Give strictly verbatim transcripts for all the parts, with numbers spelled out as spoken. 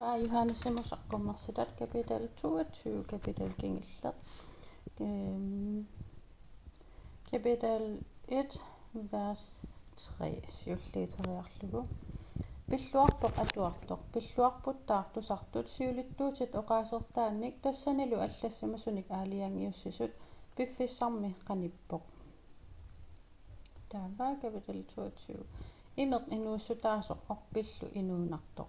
Johannesimut saqqummersitat kapitel toogtyve, kapitel kingulleq. Øhm, kapitel et, vers tre, siulliuteriarlugu. Pilluarpoq atuartoq, pilluarputtaaq tusartut siulittuutit oqaasertaannik tassanilu allassimasunik aalajangiussisut piffissarmi qanippoq. Taava kapitel toogtyve. Imeq inuussutaasoq orpillu inuunartoq.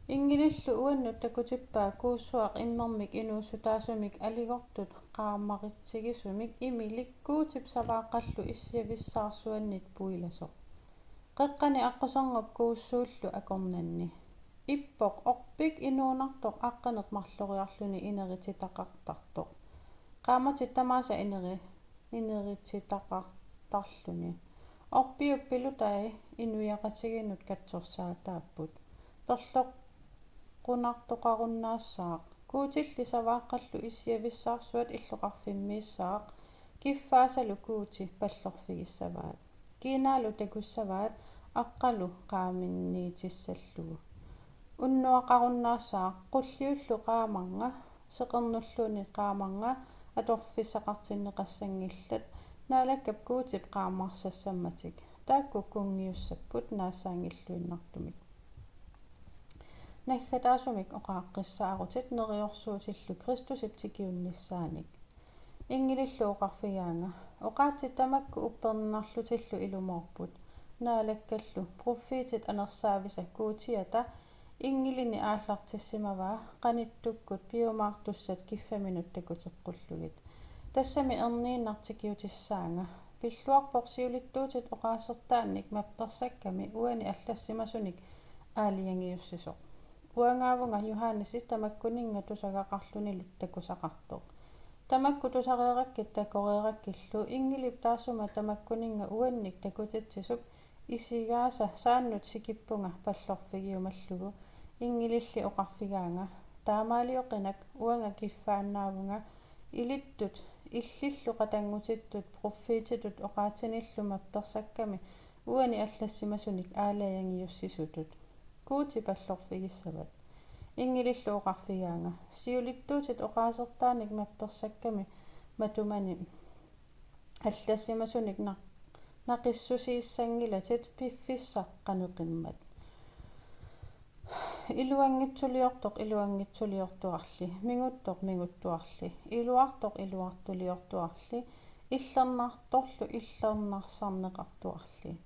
Inngilillu uannut takutippaa kuussuaq immermik inuussutaasumik aligortut qaammaritsigisumik imilik Guutip savaaqqallu issiavissaarsuannit puilasoq. Qeqqani aqquserngup kuussuullu akornanni. Ippoq orpik inuunartoq aqqaneq marloriarluni inerititaqartartoq. Qaammatit tamaasa ineri-, inerititaqartarluni. Orpiup pilutai inuiaqatigiinnut katsorsaataapput. Perloqqunartoqarunnaassaaq. Guutilli savaaqqallu issiavissaarsuat illoqarfimmiissaaq. Kiffaasalu Guuti pallorfigissavaat. Kiinaalu takussavaat aqqalu qaaminniitissallugu. Unnuaqarunnaassaaq qulliullu qaamarnga, seqernulluunniit qaamarnga atorfissaqartinneqassanngillat, Naalakkap Guutip qaammarsassammatik. Taakku kunngiussapput naassaanngilluinnartumik. Naggataasumik oqaaqqissaarutit neriorsuutillu Kristusip tikiunnissaanik. Inngilillu oqarfigaanga: Oqaatsit tamakku uppernarlutillu ilumoorput. Naalakkallu pruffiitit anersaavisa Guutiata inngilini aallartissimavaa qanittukkut piumaartussat kiffaminut takuteqqullugit. Tassami erniinnaq tikiutissaanga: Pilluarpoq siulittuutit oqaasertaannik mappersakkami uani allassimasunik aalajangiussisoq. Uangaavunga Johannesi tamakkuninnga tusagaqarlunilu takusaqartoq. Tamakku tusareerakkit takoreerakkillu inngilip taassuma tamakkuninnga uannik takutitsisup isigaasa saannut sikippunga pallorfigiumallugu. Inngililli oqarfigaanga: Taamaalioqinak, uanga kiffaannaavunga ilittut, illillu qatanngutittut pruffiititut oqaatsinillu mappersakkami uani allassimasunik aalajangiussisutut. Guuti pallorfigissavat. Inngilillu oqarfigaanga: Siulittuutit oqaasertaannik mappersakkami matumani allassimasunik naq-, naqissusiissanngilatit piffissaq qaneqimmat. Iluanngitsuliortoq iluanngitsuliortuarli, minguttoq minguttuarli, iluartoq iluartuliortuarli, illernartorlu illernarsarneqartuarli.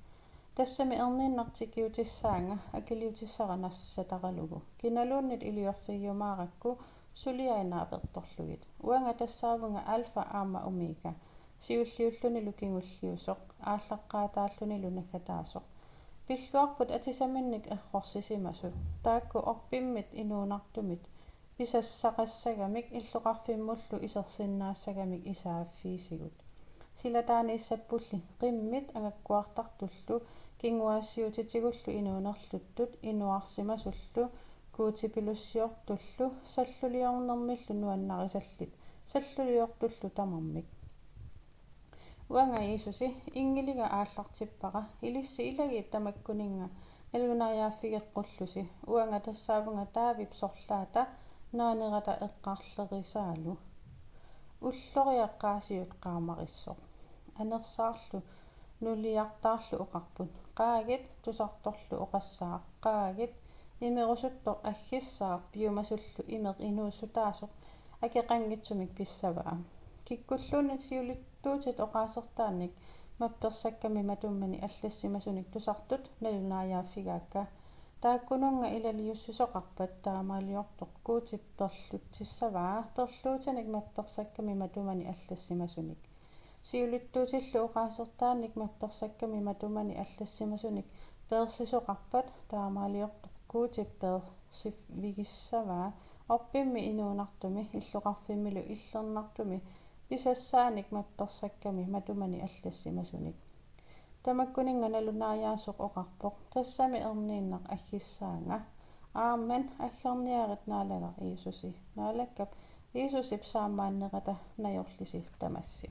Tassami erniinnaq tikiutissaanga akiliutissara nassataralugu. Kinaluunniit iliorfigiumaarakku suliai naapertorlugit. Uanga tassaavunga Alfa aamma Omega, siulliullunilu kingulliusoq, aallaqqaataallunilu naggataasoq. Pilluarput atisaminnik errorsisimasut, taakku orpimmit inuunartumit pisassaqassagamik illoqarfimmullu isersinnaassagaminnik isaaffiisigut. Silataaniissappulli qimmit angakkuartartullu kinguaassiuutitigullu inuunerluttut inuarsimasullu Guutipilussiortullu salluliornermillu nuannarisallit salluliortullu tamarmik. Uanga Jiisusi inngiliga aallartippara, ilissi ilagiit tamakkuninnga nalunaajaaffigeqqullusi. Uanga tassaavunga Daavip sorlaata naanerata eqqarlerisaalu. Ulloriaq qaasiut qaamarissoq. Anersaarlu nuliartaarlu oqarput: Qaagit! Tusartorlu oqassaaq: Qaagit! Imerusuttoq aggissaaq piumasullu imeq inuussutaasoq akeqanngitsumik pissavaa. Kikkulluunniit siulittuutit oqaasertaannik mappersakkami matumani allassimasunik tusartut nalunaajaaffigaakka. Taakkununnga ilaliussisoqarpat taamaaliortoq Guutip perlutsissavaa perluutinik mappersakkami matumani allassimasunik. Siulittuutillu oqaasertaannik mappersakkami matumani allassimasunik peersisoqarpat taamaaliortoq Guutip peersivigissavaa orpimmi inuunartumi illoqarfimmilu illernartumi pisassaanik mappersakkami matumani allassimasunik. Tamakkuninnga nalunaajaasoq oqarpoq: Tassami erniinnaq aggissaanga. Aammen, aggerniarit Naalagaq Jiisusi. Naalakkap Jiisusip saammaannerata najorlisi tamassi.